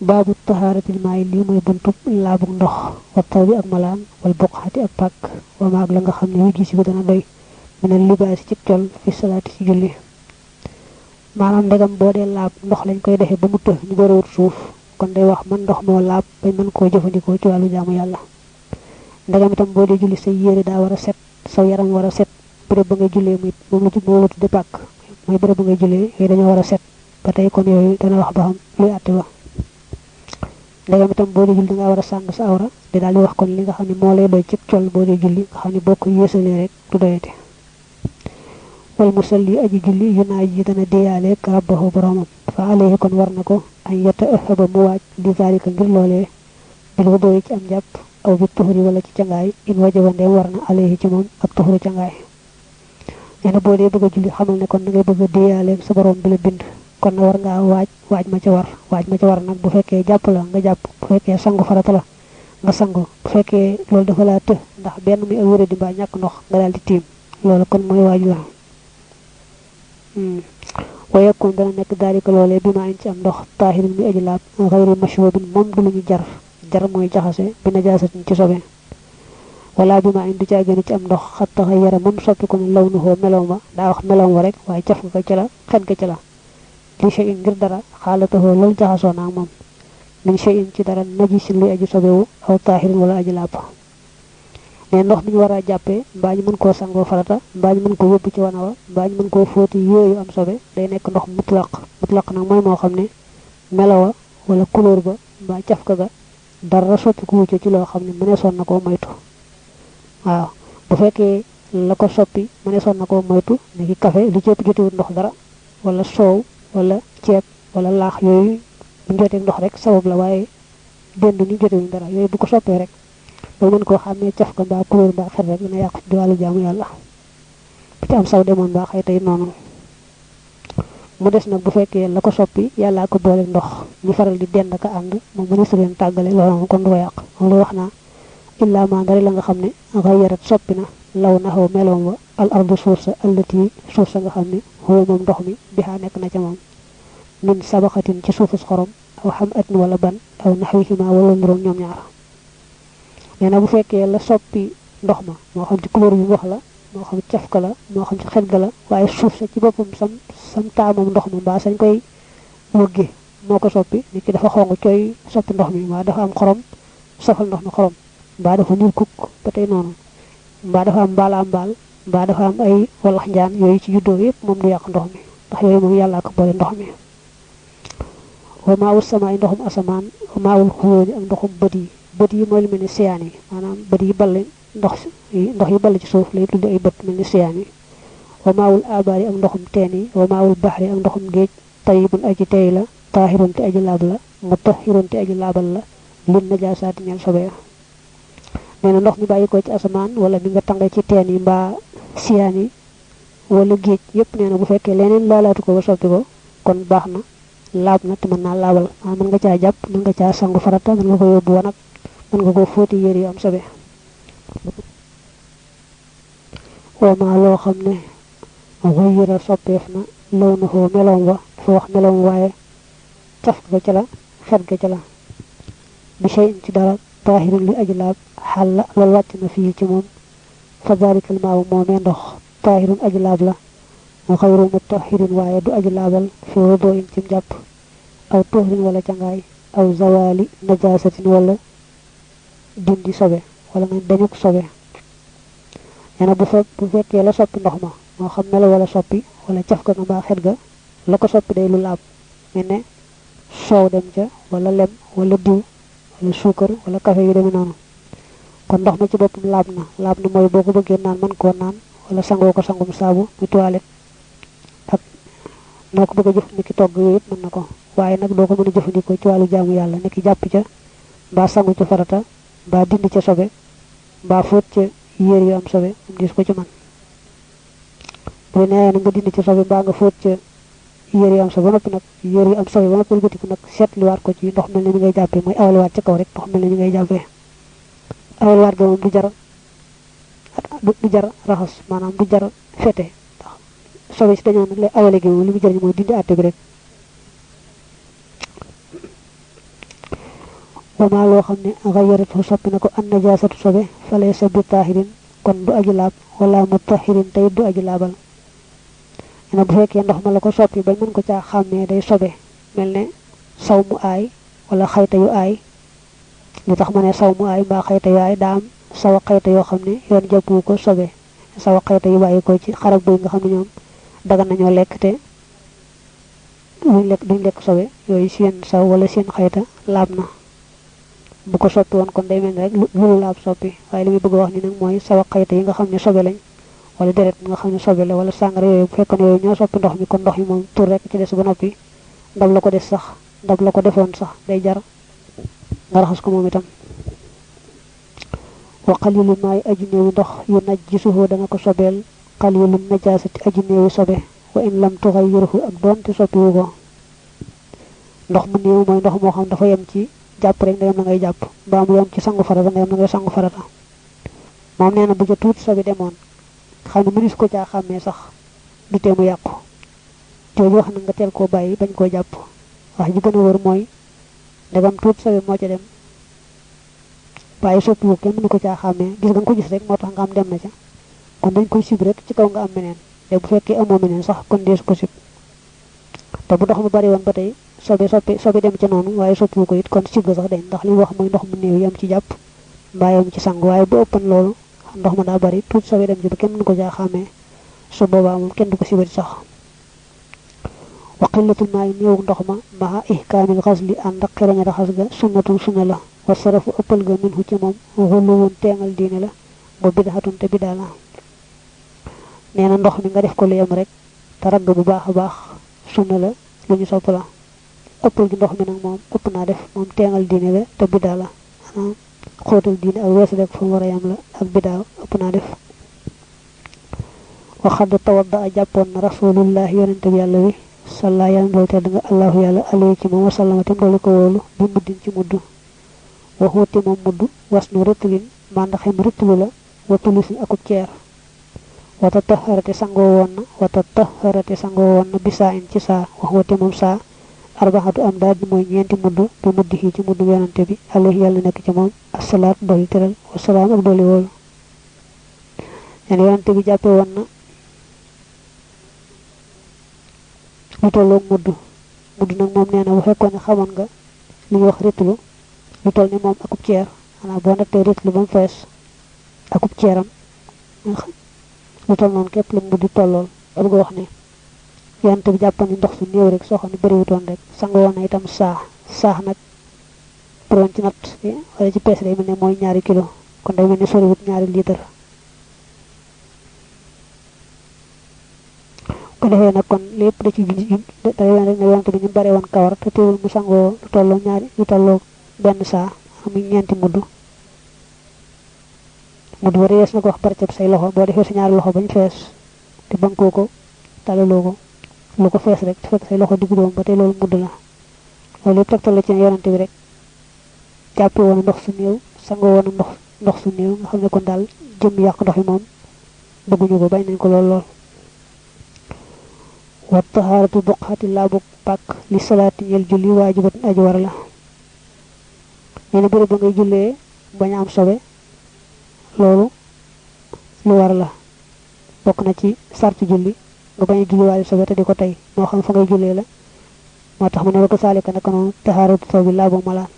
babu taharatil ma'i li moy buntu labu ndox wa tawbi ak malan wal buqati ak pak wa ma ak la nga xamne wi gisi ko dana doy min libas ci tol fi salati ci julli manam ndegam bo de lab ndox lañ koy defé ba mu te ñu do wut suuf kon day wax man ndox mo lab bay man ko jëfandiko ci walu jaamu yalla ndegam itam bo de julli say yére da wara set saw yaram wara set bëre ba nga julé muy mom la ci bo tudde pak moy bëre ba nga julé yi dañu wara set ba tay kon yoy dana wax ba xam luy atté wax ndegam itam bo de julli nga wara sang sa awra di dal di wax kon li nga xamni mo lay doy ci tol bo de julli nga xamni bokku yéssale rek du doyete wal musalli aji julli yunaji dana deyale rabbahu boromam fa alayhi kon warnako ay yata ahaba mu waj li zalika ngir lolé bil wudu ci am japp aw bi tuhri wala ci ciangaay in wajaba ndem warna alayhi ci mom ak tuhru ciangaay ene bo de bëgg julli xamal ne kon ngay bëgg deyale sa borom bi la bind kon war nga waj ma ci war nak bu fekke japp la nga japp bu fekke sangu farata la nga sangu bu fekke lol dafa la te ndax ben mi awure di ba ñak ndox nga dal di tim lolu kon moy waj la ويكون دنا نك ذلك لولé bima in ci am ndox tahir mi aji laab ghayru mashwabin mom du luñu jar moy jaxase bi najasatin ci sobe wala bima in du ci agene ci am ndox xatta yara mom soppi ko lawnuhu melawma da wax melawma rek waye ciaf ko ci la xet ga ci la li shay'in ngir dara xalatuhu lol jaxaso na mom min shay'in ci dara najisin li aji sobewu aw tahirin wala aji laab né ndox biñu wara jappé bañu mën ko sango farata bañu mën ko yobbu ci wana wa bañu mën ko foti yoyu am sobe day nek ndox mutlaq nak moy mo xamné melawa wala couleur ba ba ciafka ga dara soppi ko ci lo xamné mëne son nako moytu waaw bu fekke la ko soppi mëne son nako moytu ni café li cipp jotté ndox dara wala soow wala ciép wala laax yoyu bu jotté ndox rek sabab la waye dendu ni jotté dara yoyu bu ko soppé rek do mën ko xamé ciaf ko ba couleur ba xet rek dina yaq ci walu jaamu yalla ci am saw demon ba xey tay nonu mu dess nak bu fekke la ko soppi yalla ko boole ndox ñu faral di dend ka and mo mëna su len tagalé lolu kon do yaq lu waxna illa ma dari la nga xamné ghayarat soppina law nahu melom wa al ardu sursa allati sursa nga xamné ho mom ndox mi biha nek na ca mom min sabaqatin ci suufus xorom aw hamatin wala ban aw nahwihima wala ndoro ñom ñaar neena bu fekke la soppi ndox ma mo xam ci couleur bi wax la mo xam ci ciafka la mo xam ci xet ga la waye suuf sa ci bopum sam taamum ndox ma ba sañ koy wogge moko soppi nit ki dafa xongu coy soppi ndox mi wa dafa am xorom sofal ndox mi xorom ba dafa ñul kuk patay nonu ba dafa am bala mbal ba dafa am ay walax njaan yoy ci juddo yépp mom du yak ndox mi ndax yoy mom yalla ko boole ndox mi wa ma'us samaa'i ndoxum asaman wa ma'ul khuyuni ak ndoxum bët yi moy lu melni siyani manam bët yi ball ndox yi ball ci suuf lay tuddi ay bët melni siyani wa ma'ul abari ak ndoxum teeni wa ma'ul bahri ak ndoxum geej tayyibun aji tay la tahirun te aji lab la mutahhirun te aji labal la lin najasat ñal sobe neena ndox mi bayiko ci asaman wala mi nga tangé ci teeni mba siyani wala geej yépp neena bu fekke leneen lalatu ko ba soppi ko kon baxna lab na te man na labal man nga ca japp man nga ca sangu farata man nga ko yobbu wonak man nga ko foti yeri am sobe wa ma lo xamne ghayra sopefna lawnuhu melom wa fo wax melom waye taf ko ci la xet ga ci la bi shay ci dara tahir li ajlab hal wal wacc na fi ci mom fa dalika al ma'u momé ndox tahirun ajlab la wa khayru mutahhirin waye du ajlabal fi wudu'in ci japp aw tuhrin wala jangay aw zawali najasatin wala dindi sobe wala nga dañuk sobe yana bu fekke la soppi ndox ma mo xam melo wala soppi wala ciaf ko ba xet ga la ko soppi day lu laab melne soow dem ca wala lem wala diw wala suukar wala café yu dem nonu kon ndox ma ci bopum laab na moy boko bëgge naan man ko naan wala sango ko sangum saabu ci toilette ak noko bëgg jëf niki togg yépp mën nako waye nak doko mëna jëfandiko ci walu jaamu yalla niki japp ca ba sangu ci farata ba dindi ca sobe ba fot ca yër yu am sobe gis ko ci man bu neena nga dindi ci sobe ba nga fot ca yër yu am sobe nopi nak yër yu am sobe ba ko gëti ko nak setli war ko ci ndox melni ni ngay jappé moy awal wat ci kaw rek ndox melni ni ngay jappé awal wat ga du jar raxas manam du jar fété sobe ci dañu lay awale gi li mu jëriñ moy dindi atté bi rek wama loo xam ne xayaratu soppi na ko an najaasatu sobe falaysa bi taahirin kon du aju laab wala mutahirin tey du aju laabal ina bu fekkee ndox ma la ko soppi bañ mën ko caa xàmmee day sobe mel ne saw mu aay wala xayta yu aay li tax ma ne saw mu aay mbaa xayta yu aay daa am sawa xayta yoo xam ne yoon jàppu ko sobe sawa xayta yu bàyyi ko ci xarab bëy nga xam ne ñoom daga nañoo lekk te duñ lekk sobe yooyu seen saw wala seen xayta laab na bu ko soppi woon kon day mel rek lu laab soppi waaye li muy bëgg wax ni nag mooy sawa xayta yi nga xam ne sobe lañ wala deret nga xam ne sobe la wala sàngara yooyu bu fekkoon yooyu ñoo soppi ndox mi kon ndox mi moom tur rek ci des ba noppi ndab la ko des sax ndab la ko defoon sax day jar nga raxas ko moom itam wa qalilu maay aji néewi ndox yu najjisuhu dana ko sobeel qalilu najaasati aji néewi sobe wa in lam tuxayyirhu ak doonte soppiwu ko ndox mu néew mooy ndox moo xam dafa yem ci jàpp rek ndeyam na ngay jàpp mbaa mu yem ci sangu farata ndeyam na ngay sangu farata moom nee na bu ca tuuti sobe demoon xam ne mënis ko caa xàmmee sax du tee mu yàqu jooju wax na nga teel koo bàyyi bañ koo jàpp wax ji gën a wër mooy ndegam tuuti sobe moo ca dem waaye soppiwu kenn mënu ko caa xàmmee gis nga ko gis rek moo tax nga am dem na ca kon dañ koy sib rek ci kaw nga am meneen te bu fekkee amoo meneen sax kon deesu ko sib te bu ndox mu bari woon ba tey sobe dem ca noonu waaye soppiwu ko it kon sib ga sax dañ ndax li wax mooy ndox mu néew yam ci jàpp mbaa yam ci sang waaye bu ëppan loolu ndox ma daa bari tuuti sobe dem ci ba kenn mënu ko caa xàmmee su boobaa moom kenn du ko sibati sax wa qillatul maa'i néew ndox ma maa ihkaamil xasli ànd ak xereñ raxas ga sunnatun sunna la wa sarafu ëppal ga minhu ci moom xulluwun teengal diine la ba bidaxatun te bidaa la nee na ndox mi nga def ko lu yem rek te ragg bu baax a baax sunna la lu ñu sopp la ëppal gi ndox mi nag moom ëpp naa def moom teengal diine la te bidaa la maanaam xóotal diine ak weesu rek fa mu war a yem la ak bidaa ëpp naa def waxad tawadda a jàppoon na rasulullahi yonente bi yàlla wi salla yàlla dool tedd nga allahu yàlla alayhi ci moom wasallama tem doolu ko wóolu bi muddin ci mudd waxuuti moom mudd was nu rëttalin màndaxem rëttalu la wa tulusin akub ceer wata taharate sangoo woon na bisaa in ci saa waxuuti moom saa arbaxatu am daal di mooy ñeenti mudd bi mudd yi ci mudd yonante bi alayhi yàlla nekk ci moom asalaat dooli teral wasalaam ak dooli wóolu nen yonante bi jàppe woon na lu tolloog mudd nag moom nee na bu fekkoon ne xamoon nga li ñuy wax rëttalu lu toll ni moom akub ceer xanaa boo nattee rëttalu ba mu fees akub ceeram lu toll noonu képp lu mu di tollool da bëgg wax ne yonante bi jàppoon ni ndox su néew rek soo xam ne bëriwutoon rek sanga woon na itam saax nag pour ci natt wala ci pees day mel ne mooy 2 kilo kon day mel ne soriwut 2 litre ko defee nag kon lépp da ci day wane rek ne yonante bi ñu bare woon kawar te teewul mu sangoo lu tolloo benn saa amuñ ñeenti mudd wari yees na ko wax barcab say loxo boo defee sa ñaari loxo bañ fees te bankoo ko talaloo ko lu ko fees rek te fekk say loxo diggu doom ba tey loolu mudd la loolu yëpp tegtal la ci yonante bi rek jàppe woon ndox su néew sangoo woon ndox su néew nga xam ne kon daal jëm yàq ndox yi moom bëgguñu ko bañ nañ ko lool wa taharatu buqati laabu pàkk li salaati ñel julli waajibatun aji war la nee na bërëb ba ngay jullee bañ a am sobe loolu lu war la bokk na ci sartu julli nga bañ a julli waale sobe te di ko tey moo xam fa ngay jullee la moo tax mu ne ko saalika naka noonu taharatu taw bi laabu malaan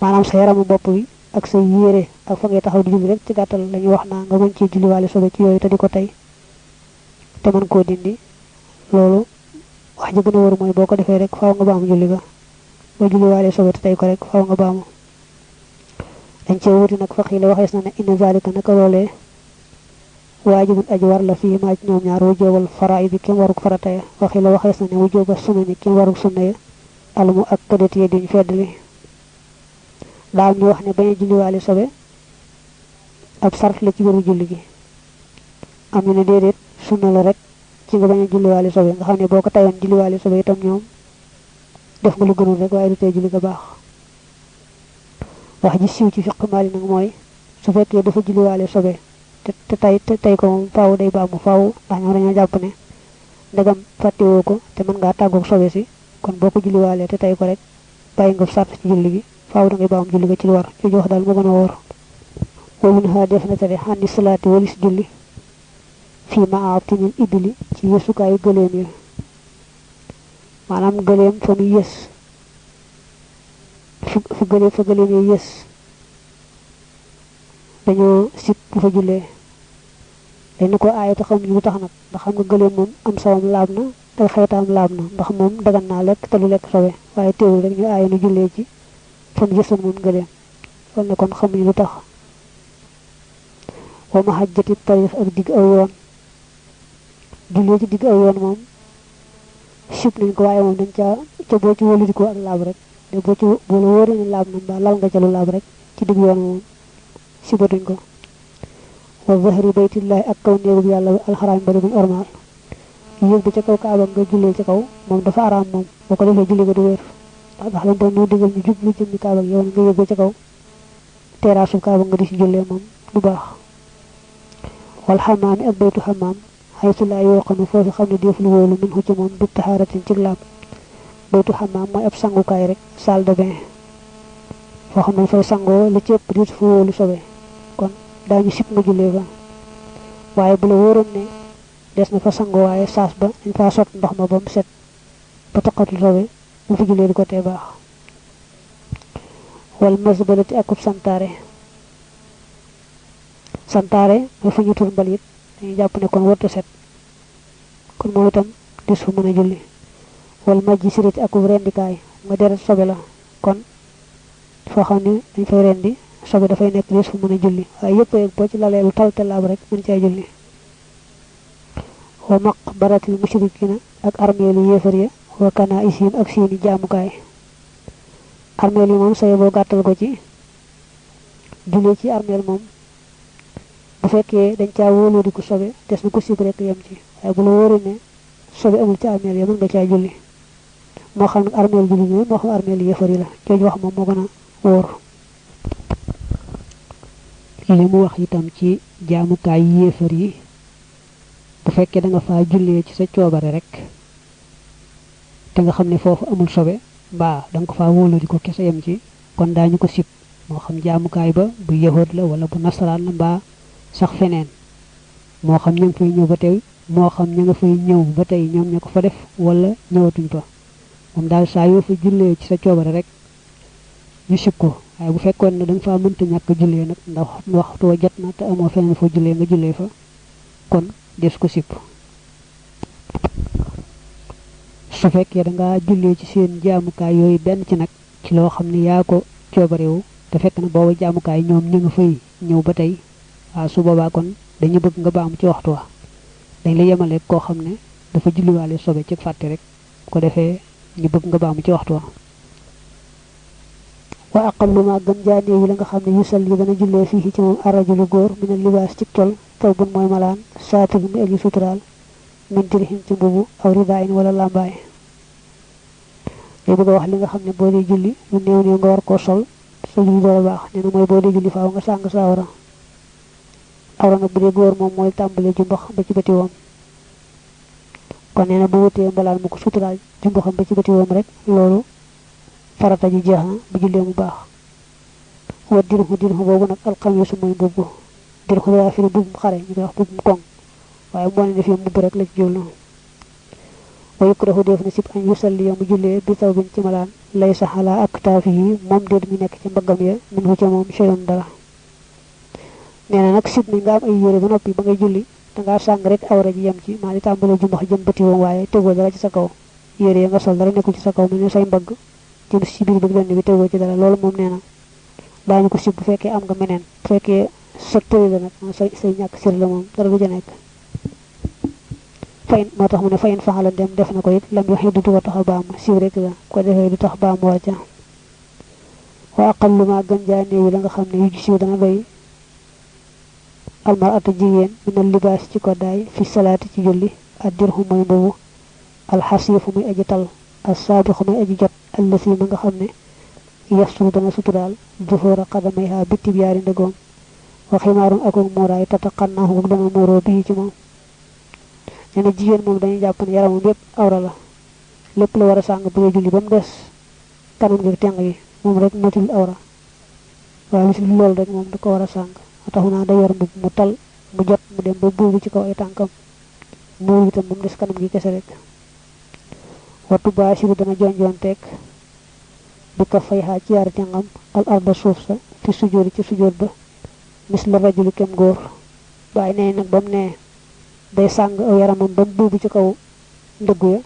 maanaam sa yaramu bopp bi ak sa yére ak fa ngay taxaw di julli rek ci gàttal lañuy wax naa nga mën ci julli waale sobe ci yooyu te di ko tey te mën koo dindi loolu wax ji gën a wër mooy boo ko defee rek faaw nga baamu julli ga boo julli waale sobe te tey ko rek faaw nga baamu dañ cee wuti nag faqi la waxees na ne inna zalika naka loolee waajibun aji war la fii maa ci ñoom ñaar wujoobal faraay bi kenn waruk farataya waxi la waxees na ne wujooba sunna ni kenn waruk sunna ya almu ak kadet yi duñ feddali daal ñu wax ne bañ a julli waale sobe ab sart la ci biiru julli gi am ñu ne déedéet sunna la rek ci nga bañ a julliwaale sobe nga xam ne boo ko tayoon julliwaale sobe itam ñoom def nga lu gënul rek waaye du tee julli ga baax wax ji siiw ci fiq maali nag mooy su fekkee dafa julliwaale sobe te tey ko moom faaw day baamu faaw ndax ñoom dañoo jàpp ne ndegam fàttewoo ko te mën ngaa tàggoog sobe si kon boo ko julliwaalee te tey ko rek bàyyi nga sart ci julli gi faaw da ngay baam julli ga ci war ci jox dal mo gëna wor wa min ha def na tare handi salati walis julli fi ma'atinil ibli ci yesukay gëleem ya manam gëleem fa mu yes fu gëleem ya yes dañu sip fa julé dañ ko ayatu xam ñu tax nak ndax xam nga gëleem mom am sawam labna tay xétam labna ndax mom dagan na lek te lu lek sawé waye téwul rek ñu ayu ñu julé ci fam yesul mom gëleem kon ne kon xam ñu lu tax wa mahajjati tarikh ak dig aw yoon julé ci dig aw yoon mom sip nañ ko waye mom dañ ca bo ci wolu diko ak lab rek de bo ci bo la wori ni lab na ba lal nga ca lu lab rek ci dig yoon mom sibatuñ ko wa zahri baytillahi ak kaw neegu yalla al haram bari bu normal yéeg bi ci kaw kaaba nga julé ci kaw mom dafa aram mom boko defé julé ga du wër ndax lañ doon digal ñu jublu ci mi kaaba yow nga yéeg ci kaw terrasse kaaba nga di ci julé mom du baax wal hammam ak baytu hammam haythu la yuqanu fofu xamni def lu wolu min hu ci mom bi taharatin ci lab baytu hammam moy ab sangu kay rek salle de bain fo xamne fay sango li ci ëpp di fu wolu sobé kon dañu sip nga julé fa waye bu la woron ne des na fa sango waye saas ba ñu fa sot ndox ma bam set ba taqatul sobé bu fi julé ko té baax wal mazbalati akub santare mo fa ñu tur balit dañu japp ne kon wërta set kon mo itam des fu mëna julli wal majisirati akub rendikaay nga deret sobé la kon fo xamni dañ fay rendi sobe da fay nek des fu mëna julli waye yépp ak bo ci lalé lu talte lab rek mën ci julli wa maqbaratil mushrikina ak armelu yéfer ya wa kana isin ak seeni jamukaay armel yi mom say bo gattal ko ci julli ci armel mom bu fekke dañ ca wolo di ko sobe des na ko sib rek yam ci waye bu la woro ne sobe amul ci armel ya mën nga ca julli mo xam armel julli mo xam armel yéfer yi la ci wax mom mo gëna wor limu wax itam ci jaamukaay yéfer yi bu fekkee da nga fa jullee ci sa coobare rek te nga xam ne foofu amul sobe ba da nga fa wóolu di ko kese yam ci kon daañu ko sip moo xam jaamukaay ba bu yahud la wala bu nasaraan la mbaa sax feneen moo xam ña nga fay ñëw ba tey moo xam ña nga fay ñëw ba tey ñoom ña ko fa def wala ñëwatuñ fa moom daal saa yoo fa jullee ci sa coobare rek ñu sip ko waaye bu fekkoon ne da nga fa mënta ñàkk jullee nag ndax waxtu wa jot na te amoo feneen foo jullee nga jullee fa kon des ko sip su fekkee da nga jullee ci seen jaamukaay yooyu benn ci nag ci loo xam ne yaa ko coobarewu te fekk na booba jaamukaay ñoom ñu nga fay ñëw ba tey waaw su boobaa kon dañu bëgg nga baam ci waxtu wa dañ la yemale koo xam ne dafa julliwaale sobe ci fàtte rek ko defee ñu bëgg nga baam ci waxtu wa wa aqallu ma gën jaane yi la nga xam ne yusal yi dana jullee fii ci moom arrajulu góor min libaas ci tol tawbun mooy malaan saatir mi aji suturaal min dirhim ci mbubu aw ridain wala lambaay li bëgg wax li nga xam ne boo dee julli lu néew néew nga war koo sol sa julli dara baax nee na mooy boo dee julli faaw nga sàng sa awra nag bu dee góor moom mooy tàmbale jumbax ba ci bëti woom kon nee na bu wutee mbalaan mu ko suturaal jumbaxam ba ci bëti woom rek loolu farata ji jeex na bu jullee mu baax wa dirhu boobu nag alxamisu mooy mbubb dirhu daa firi mbubbum xare ñu koy wax mbubbum koŋ waaye moo ne def mbubb rek la ci jublu wa yukrahu def na sib an yusalli mu jullee bi taw bin ci malaan laysa ala aktaafihi moom déet mi nekk ci mbaggam ya min hu ca moom cheyon dara nee na nag sib ni nga am ay yére ba noppi ba ngay julli da ngaa sàng rek awra ji yem ci maa di tàmbale jumbax jëm bëti woom waaye tegoo dara ci sa kaw yére ya nga sol dara nekkul ci sa kaw mu ne say mbagg jëm ci biir bëgg benn bi tegoo ci dara loolu moom nee na daañu ko sib bu fekkee am nga meneen bu fekkee sa tëri la nag say ñàkk sir la moom dara du ca nekk fayin moo tax mu ne fayin faxala dem def na ko it lam yu xidu du ko tax a baam siw rek la ko defee du tax baam wàcca wa aqallu ma gën jaa néewi la nga xam ne yu ji siw dana doy almaratu jigéen minal libaas ci ko daay fi salaati ci julli addirhu mooy mbubu alxasiifu muy aji tal assaabiqu muy aji jot allasi ma nga xam ne yassu dana suturaal zuhura qadamayha bitib yaari ndëgoom wa ximaarum akuk muuraay tataqannahu ak dana muuroo bii ci moom nee na jigéen moom dañuy jàpp ne yaramam yépp awra la lépp la war a sàng bu julli ba mu des kanam gi teng gi moom rek matul awra waaye lu ci loolu rek moom da ko war a sàng taxu naa day yor mbubb mu tal mu jot mu dem ba buubu ci kaw ay tànkam muur itam moom des kanam gi kese rek wattu baasiru dana jonjonteeg bi ko fay xaa ci yaar jàngam al arda suuf sa fi sujjóori ci sujjóot ba mis la rajuli kem góor waaye nee nag ba mu ne day sàng aw yaramam ba mu buubu ci kaw ndëggu ya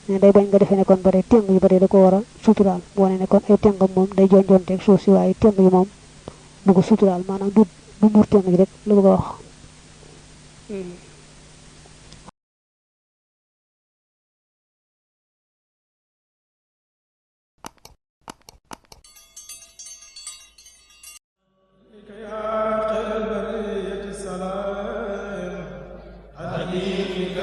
ne day bañ nga defee ne kon bare téng yu bare da ko war a suturaal mu wane ne kon ay téngam moom day jonjonteeg suuf si waaye téng yi moom du ko suturaal maanaam du muur téng yi rek la bëgg a wax يا خير البرية السلام عليك